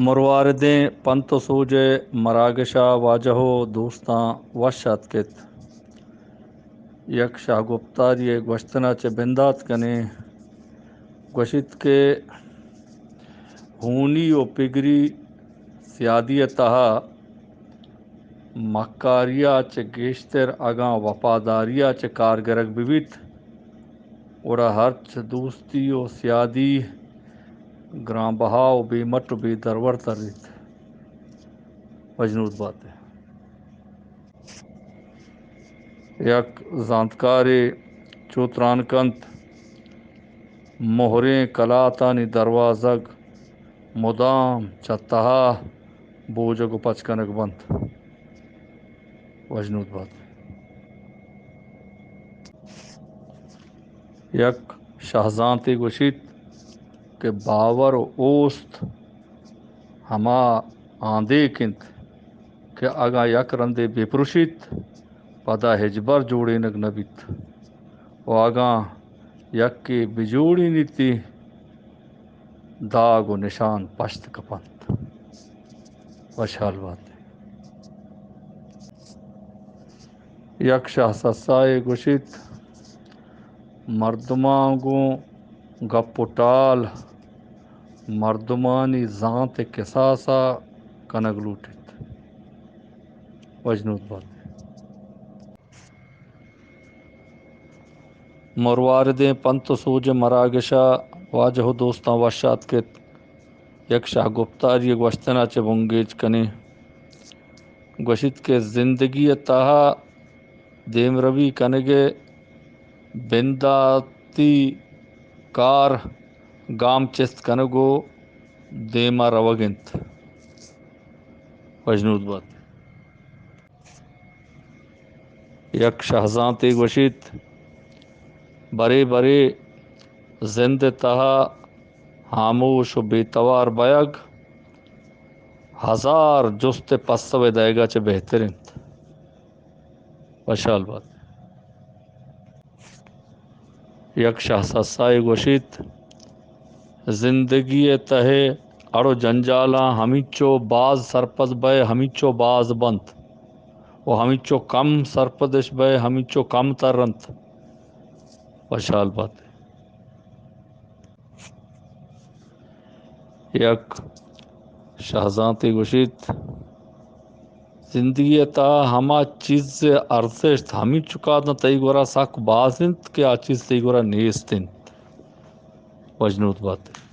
مرواردیں پنت و سوج ءِ مراگش ءَ واجہ و دوستاں وش آتک ات۔ یک شاہ گپتاری ءِ گوشتن ءَ چہ بندات کنیں۔ گوشیت کہ ہونی و پگری سیادی ءِ تہا مکاری ءَ چہ گیشتر اگاں وپاداری ءَ چہ کار گرگ بہ بیت، گڑا ہرچ دوستی و سیادی گرانبہا و بے مٹ و بے درور تریت۔ مجنود بات ئے۔ یک زانتکارے چو تران کنت، مہریں کلاتانی دروازگ مدام چہ تہا بوجگ و پچ کنگ بنت۔ وشنود بات۔ یک شہزانتے گوشیت کہ باور و اوست ہما آندیک انت کہ اگاں یک رندے بہ پروشیت، پدا ہچبر جوڑینگ نہ بیت، و اگاں یکے بہ جوڑینیتی، داگ و نشان پشت کپنت۔ وشحال بات۔ یک شاہ سسائے گوشیت، مردماں گوں گپ و ٹال مردمانی زانت ءِ کساس ءَ کنگ لوٹیت۔ وشنود بات۔ مرواردیں پنت و سوج ءِ مراگش ءَ واجہ و دوستاں وش آتک ات۔ یک شاہ گپتاری ءِ گوشتن ءَ چہ بنگیج کنیں۔ گوشیت کہ زندگی ءِ تہا دیمروی کنگ ءِ بنداتی کار گام چست کنگ و دیما روگ انت۔ وشنود بات۔ یک شہزانتے گوشیت، برے برے زند ءِ تہا ہاموش و بے توار بیگ ہزار جست ءِ پسو ءِ دئیگ ءَ چہ بہتر انت۔ وشحال بات۔ یک شاہ سسائے گوشیت، زندگی ءِ تہ ءِ اڑ و جنجالاں ہمینچو باز سرپد بئے، ہمینچو باز بنت، و ہمینچو کم سرپدش بئے، ہمینچو کم تر انت۔ وشحال بات۔ یک شہزانتے گوشیت، زندگی ءِ تہا ہما چیز ءِ ارزشت ہمینچکا داں تئی گورا سک باز انت کہ آ چیز تئی گورا نیست انت۔ وشنود بات۔